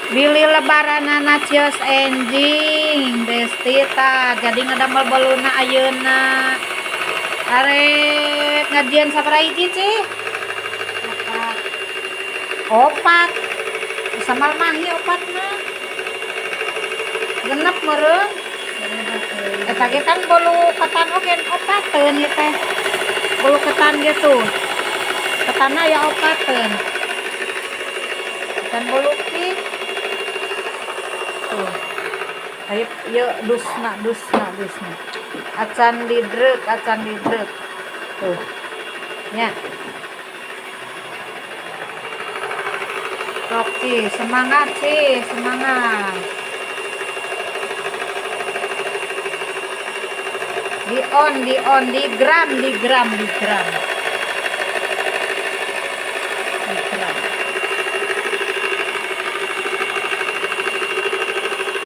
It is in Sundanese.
Bilih lebaranana cios enjing Besti tah jadi ngadamel boluna ayeuna. Arek ngajieun sabaraha hiji sih? Opat. Opat. Samal mahi opatna. Genep meureun. Eta ge kan bolu ketan oge opateun ieu teh. Bolu ketan ge tuh. Ketanna aya opateun. Ketan bolu cake. Tuh. Ayo ieu dusna dusna dusna. Acan didreuk, acan didreuk. Tuh. Nya. Sok Ci, semangat Ci, semangat. Di on, di on, di gram, di gram, di gram. Di gram.